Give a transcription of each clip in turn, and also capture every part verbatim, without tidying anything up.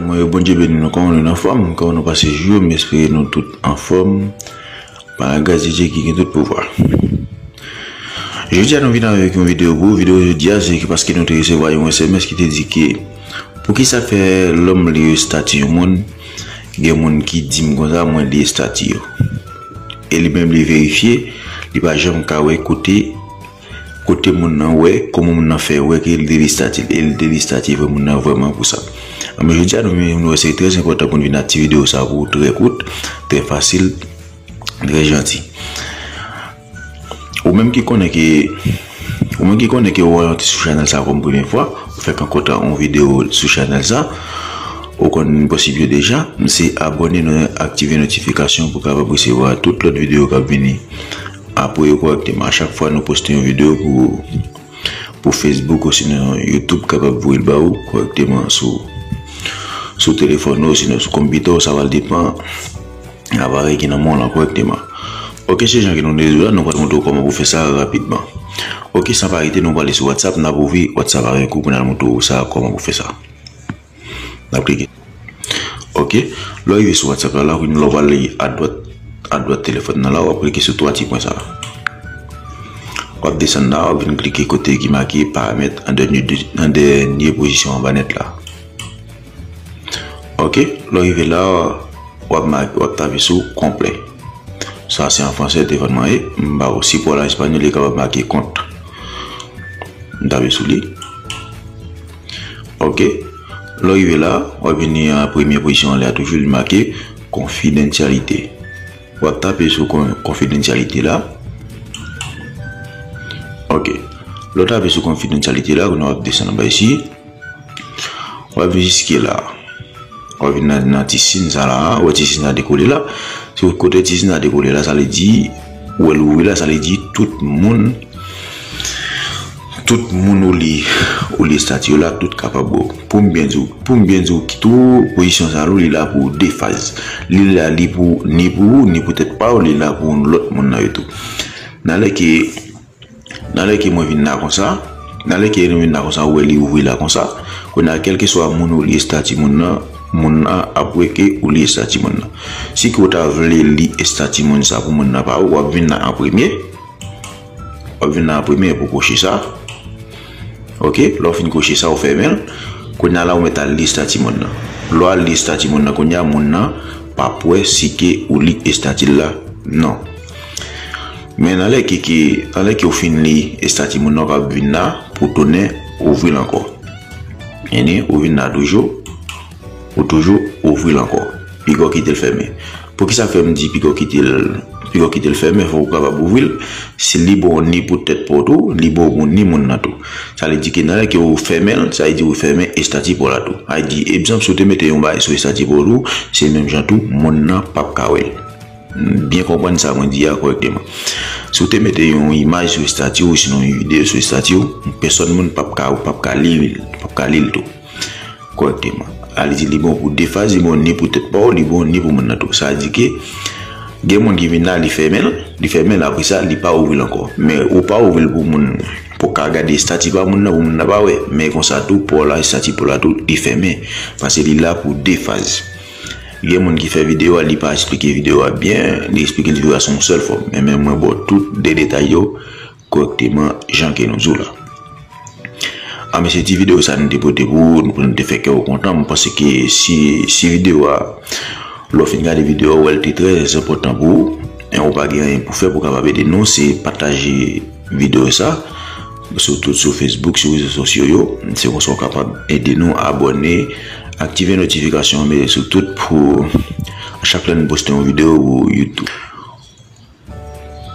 Mwen yo, Bondye beni nou. Kòman nou, anfòm? Kòman nou pase jou? M espere nou tout anfòm. Pa gras de Dye ki gen tout pouvwa. Jodi a nou vin avèk yon videyo pou ou. Videyo jodi a, se paske nou te resevwa yon S M S ki te di ke poukisa fè lè m li estati yon moun, gen moun ki di m konsa mwen li estati yo. E li menm li verifye, li pa janm ka wè kote kote moun nan wè, kòman moun nan fè wè ke li te li estati, e li te li estati vre moun nan vrèman pou sa. Anben jodi a nou vin nou wè se trè enpòtan pou n vin ak ti videyo sa pou ou, trè kout, trè fasil, trè janti. Ou menm ki konnen ke ou menm ki konnen ke ou rantre sou chanèl sa kòm premye fwa, ou fèk rankontre yon videyo sou chanèl sa, ou konn prensip yo deja, se abòne, aktive notifikasyon pou kapab resevwa tout lòt videyo k ap vini apre yo kòrèkteman. A chak fwa nou poste yon videyo pou, pou Facebook osinon YouTube kapab voye l ba ou kòrèkteman sou, sou telefòn ou osinon sou konpitè ou, sa va depann aparèy ki nan men w lan kòrèkteman. Oke, se jan ke nou dezola, nou pral montre w kòman pou fè sa rapidman. Oke, san pa rete, nou prale sou WhatsApp, n ap ouvri WhatsApp avèk ou pou n al montre w sa, kòman pou fè sa. N ap klike. Oke, lè w rive sou WhatsApp la, la, lè w prale adwat, adwat telefòn nan la, w ap klike sou twa ti pwen sa la. W ap desann la, w ap vin klike kote ki make paramèt an dènye, an dènye pozisyon anba nèt la. Oke, lè w rive la, w ap ma-, w ap tape sou konplè. Sa se an fransè, telefòn mwen ye. M ba ou, si pou w al an espanyòl, li kapab make kont. M tape sou li. Oke. Lè w rive la, w ap vini an premye pozisyon anlè a toujou, li make konfidansyalite. W ap tape sou kon-, konfidansyalite la. Oke. Lè w tape sou konfidansyalite la, kounye a w ap desann anba isi. W ap vin jiske la. W ap vin nan, nan ti siy sa la, ou wè ti siy sa dekole la. Se kote ti siy sa dekole la, sa vle di, ou wè l ouvri la, sa vle di tout moun, tout moun ou li, ou li estati yo la, tout kapab wè w. Pou m byen di w, pou m byen di w, tout pozisyon sa yo, li la pou de faz. Li la, li pou, ni pou ou, ni pou tèt pa w, li la pou lòt moun nan yo tou. Nan lè ke Nan lè ke mwen vin la konsa, nan lè ke nou vin la konsa, ou wè li ouvri la konsa. Kounye a, kèlkeswa moun ou li estati moun nan, moun nan ap wè ke ou li estati moun nan. Si ke w ta vle li estati moun sa pou moun nan pa ou, w ap vin la an premye. W ap vin la an premye pou koche sa. Oke, lè w fin koche sa, ou fèmen l. Kounye a la, ou mèt al li estati moun nan. Lè w al li estati moun nan, kounye a, moun nan p ap wè si ke ou li estati l la, non. Men nan lè ke, ke, nan lè ke w fin li estati moun nan, w ap vin la pou tounen ouvri l ankò. Epi, ou vin la toujou, ou toujou ouvri l ankò. Piga w kite l fèmen. Poukisa fè m di piga w kite l, piga w kite l fèmen, fòk ou kapab ouvri l. Si li bon ni pou tèt pa w tou, li bon pou ni moun nan tou. Sa vle di ke nan lè ke ou fèmen l, sa vle di ou fèmen estati pa w la tou. Sa vle di, egzanp, si w te mete yon bagay sou estati pa w tou, se menm jan tou, moun nan p ap ka wè l. Byen konprann sa mwen di a kòrèkteman. Si w te mete yon imaj sou estati w, sinon yon videyo sou estati w, pèsòn moun p ap ka, p ap ka li, p ap ka li l tou kòrèkteman. A, li di li bon pou de faz, li bon ni pou tèt pa w, li bon ni pou moun nan tou. Sa vle di ke gen moun ki vin la, li fèmen l, li fèmen l, apre sa, li pa ouvri l ankò. Men ou pa ouvri l pou moun, pou ka gade estati pa moun nan, pou moun nan pa wè. Men konsa tou, pa w la, estati pa w la tou, li fèmen. Paske li la pou de faz. Gen moun ki fè videyo a, li pa eksplike videyo a byen, li eksplike videyo a sou yon sèl fòm. Men, men mwen ba w tout de detay yo kòrèkteman jan ke nou di w la. A, men se ti videyo sa nou te pote pou ou, nou, pou nou te fè kè w kontan. Mwen panse ke si, si videyo a, lè w fin gade videyo a, ou wè l te trè enpòtan pou ou, e ou pa gen anyen pou fè pou kapab ede nou, se pataje videyo sa sou tout, sou Facebook, sou rezo sosyo yo. Se konsa w kapab ede nou abòne, aktive notifikasyon an, mete sou tout pou chak lè nou poste yon videyo ou YouTube.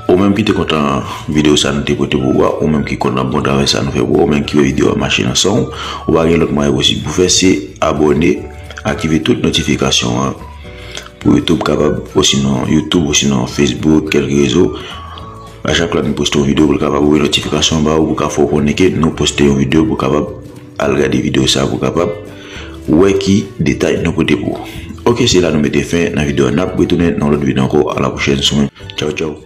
Ou menm ki te kontan videyo sa nou te pote pou ou a, ou menm ki kontan bon travay sa nou fè pou ou, ou menm ki wè videyo a mache nan san w, ou pa gen lòt mwayen posib pou fè, se abòne, aktive tout notifikasyon an pou YouTube kapab, osinon YouTube, osinon Facebook, kèlke rezo. A chak lè nou poste yon videyo, pou l kapab voye notifikasyon ba ou, pou ka fè w konnen ke nou poste yon videyo, pou kapab al gade videyo sa, pou kapab wè ki detay nou pote pou ou. Oke, se la nou mete fen nan videyo a. N ap retounen nan lòt videyo ankò. A la pwochèn sou mwen. Tchaw, tchaw.